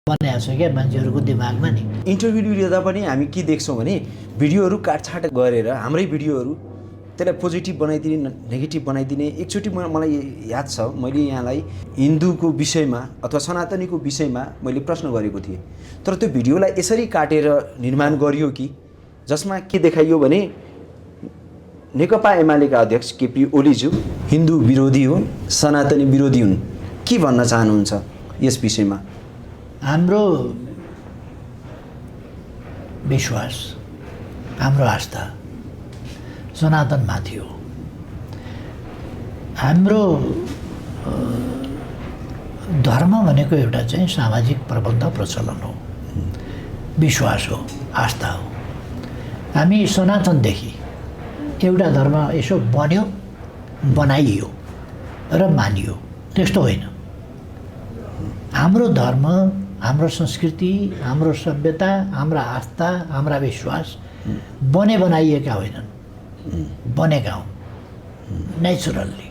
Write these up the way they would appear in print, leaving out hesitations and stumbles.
बनाएको छ क्या मान्छेहरूको दिमागमा नि। इन्टरभ्यू लिँदा पनि हामी के देख्छौँ भने भिडियोहरू काटछाट गरेर हाम्रै भिडियोहरू त्यसलाई पोजिटिभ बनाइदिने नेगेटिभ बनाइदिने। एकचोटि मलाई याद छ, मैले यहाँलाई हिन्दूको विषयमा अथवा सनातनीको विषयमा मैले प्रश्न गरेको थिएँ, तर त्यो भिडियोलाई यसरी काटेर निर्माण गरियो कि जसमा के देखाइयो भने नेकपा एमालेका अध्यक्ष केपी ओलीज्यू हिन्दू विरोधी हुन्, सनातनी विरोधी हुन्। के भन्न चाहनुहुन्छ यस विषयमा? हाम्रो विश्वास, हाम्रो आस्था सनातनमाथि हो। हाम्रो धर्म भनेको एउटा चाहिँ सामाजिक प्रबन्ध प्रचलन हो, विश्वास हो, आस्था हो। हामी सनातनदेखि एउटा धर्म यसो बन्यो, बनाइयो र मानियो, त्यस्तो होइन। हाम्रो धर्म, हाम्रो संस्कृति, हाम्रो सभ्यता, हाम्रा आस्था, हाम्रा विश्वास बनाइएका होइनन्, बनेका हुन् नेचुरल्ली,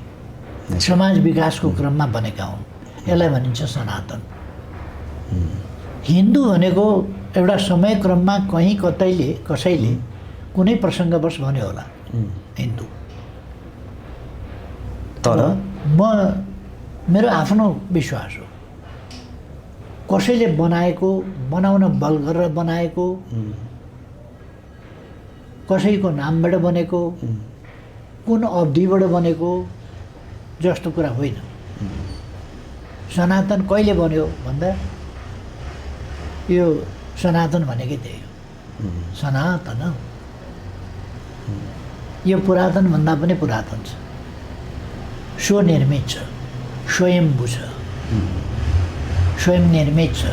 समाज विकासको क्रममा बनेका हुन्। यसलाई भनिन्छ सनातन। हिन्दू भनेको एउटा समय क्रममा कहीँ कतैले कसैले कुनै प्रसङ्गवश भन्यो होला हिन्दू। तर मेरो आफ्नो विश्वास हो, कसैले बनाएको, बनाउन बल गरेर बनाएको, कसैको नामबाट बनेको, कुन अवधिबाट बनेको जस्तो कुरा होइन। सनातन कहिले बन्यो भन्दा यो सनातन भनेकै त्यही हो, सनातन। यो पुरातन भन्दा पनि पुरातन छ, स्वनिर्मित छ, स्वयम्भू छ, स्वयं निर्मित छ,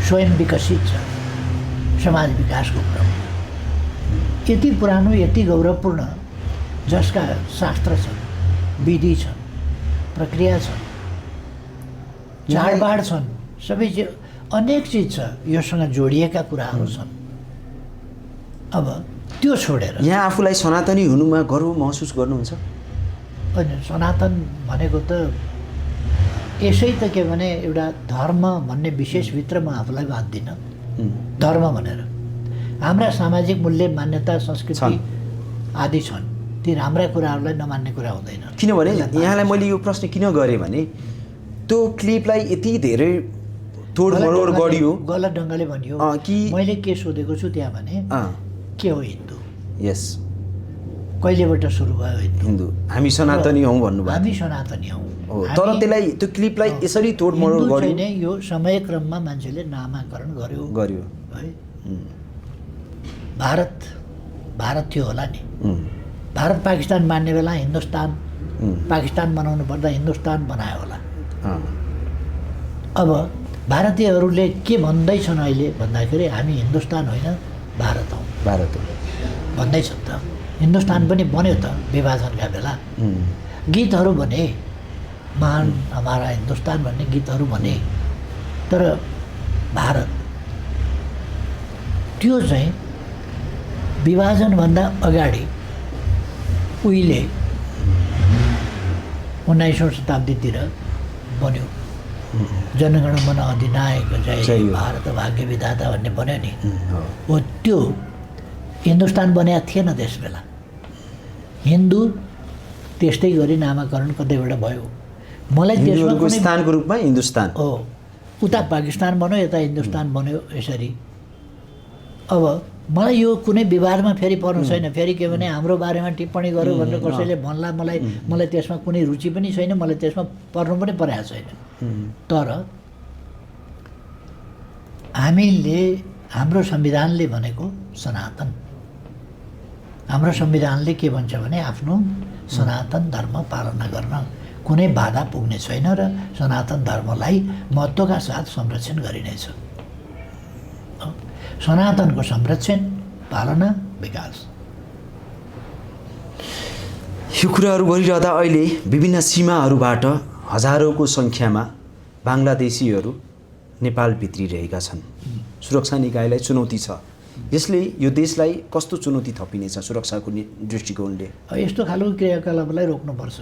स्वयं विकसित छ। समाज विकासको क्रम यति पुरानो, यति गौरवपूर्ण, जसका शास्त्र छन्, विधि छन्, प्रक्रिया छन्, चाडबाड छन्, सबै अनेक चिज छ, योसँग जोडिएका कुराहरू छन्। अब त्यो छोडेर यहाँ आफूलाई सनातनी हुनुमा गर्व महसुस गर्नुहुन्छ? होइन, सनातन भनेको त यसै त के भने एउटा धर्म भन्ने विशेषभित्र म आफूलाई बाँध्दिनँ। धर्म भनेर हाम्रा सामाजिक मूल्य, मान्यता, संस्कृति आदि छन्, ती राम्रा कुराहरूलाई नमान्ने कुरा हुँदैन। किनभने यहाँलाई मैले यो प्रश्न किन गरेँ भने त्यो क्लिपलाई यति धेरै तोडमरोड गरियो, गलत ढङ्गले भनियो कि मैले के सोधेको छु त्यहाँ भने के हो हिन्दू? यस, कहिलेबाट सुरु भयो हिन्दू? हामी सनातनी हौँ भन्नुभयो। हामी सनातनी हौँ, तर त्यसलाई त्यो क्लिपलाई यसरी तोडमरोड गर्यो नै। यो समयक्रममा मान्छेले नामाकरण गर्यो है। भारत थियो होला नि। भारत पाकिस्तान मान्ने बेला हिन्दुस्तान, पाकिस्तान बनाउनु पर्दा हिन्दुस्तान बनायो होला। अब भारतीयहरूले के भन्दैछन् अहिले भन्दाखेरि हामी हिन्दुस्तान होइन भारत हौँ, भारत भन्दैछन् त। हिन्दुस्तान पनि बन्यो त विभाजनका बेला, गीतहरू भने, महान हमारा हिन्दुस्तान भन्ने गीतहरू भने। तर भारत त्यो चाहिँ विभाजनभन्दा अगाडि उहिले 19औँ शताब्दीतिर बन्यो। जनगण मन अधिनायक जय भारत भाग्य विधाता भन्ने बन्यो नि, हो। त्यो हिन्दुस्तान बनेको थिएन त्यस बेला। हिन्दू त्यस्तै गरी नामाकरण कतैबाट भयो। मलाई त्यसमा स्थानको रूपमा हिन्दुस्तान हो, उता पाकिस्तान बन्यो, यता हिन्दुस्तान बन्यो, यसरी। अब मलाई यो कुनै विवादमा फेरि पर्नु छैन। फेरि के भने हाम्रो बारेमा टिप्पणी गर्यो भनेर कसैले भन्ला, मलाई त्यसमा कुनै रुचि पनि छैन, मलाई त्यसमा पर्नु पनि परेको छैन। तर हामीले, हाम्रो संविधानले भनेको सनातन, हाम्रो संविधानले के भन्छ भने आफ्नो सनातन धर्म पालना गर्न कुनै बाधा पुग्ने छैन र सनातन धर्मलाई महत्त्वका साथ संरक्षण गरिनेछ। सनातनको संरक्षण, पालना, विकास। यो कुराहरू गरिरहँदा अहिले विभिन्न सीमाहरूबाट हजारौँको सङ्ख्यामा बाङ्लादेशीहरू नेपाल भित्रिरहेका छन्। सुरक्षा निकायलाई चुनौती छ। यसले यो देशलाई कस्तो चुनौती थपिनेछ सुरक्षाको दृष्टिकोणले? यस्तो खालको क्रियाकलापलाई रोक्नुपर्छ।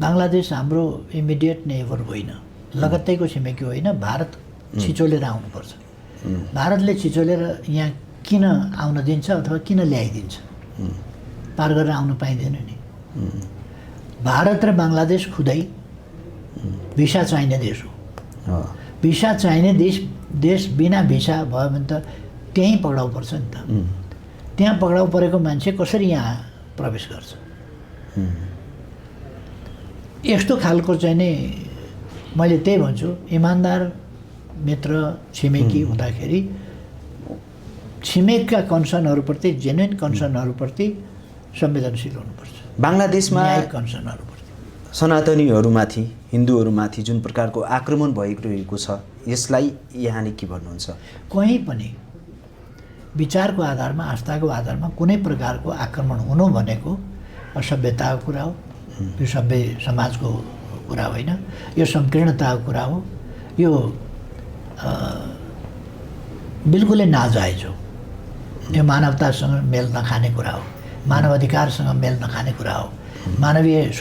बाङ्लादेश हाम्रो इमिडिएट नेबर होइन, लगत्तैको छिमेकी होइन। भारत छिचोलेर आउनुपर्छ। भारतले छिचोलेर यहाँ किन आउन दिन्छ अथवा किन ल्याइदिन्छ? पार गरेर आउन पाइँदैन नि। भारत र बङ्गलादेश खुदै भिसा चाहिने देश हो। भिसा चाहिने देश बिना भिसा भयो भने त त्यहीँ पक्राउ पर्छ नि त। त्यहाँ पक्राउ परेको मान्छे कसरी यहाँ प्रवेश गर्छ? यस्तो खालको चाहिँ नि मैले त्यही भन्छु, इमान्दार मित्र छिमेकी हुँदाखेरि छिमेकका कन्सर्नहरूप्रति, जेन्युन कन्सर्नहरूप्रति संवेदनशील हुनुपर्छ। बङ्गलादेशमा न्यायिक कन्सर्नहरूप्रति सनातनीहरूमाथि, हिन्दूहरूमाथि जुन प्रकारको आक्रमण भइरहेको छ, यसलाई यहाँले के भन्नुहुन्छ? कहीँ पनि विचारको आधारमा, आस्थाको आधारमा कुनै प्रकारको आक्रमण हुनु भनेको असभ्यताको कुरा हो। यो सभ्य समाजको कुरा होइन, यो संकीर्णताको कुरा हो। यो बिल्कुलै नाजायज हो। यो मानवतासँग मेल नखाने कुरा हो, मानव अधिकारसँग मेल नखाने कुरा हो, मानवीय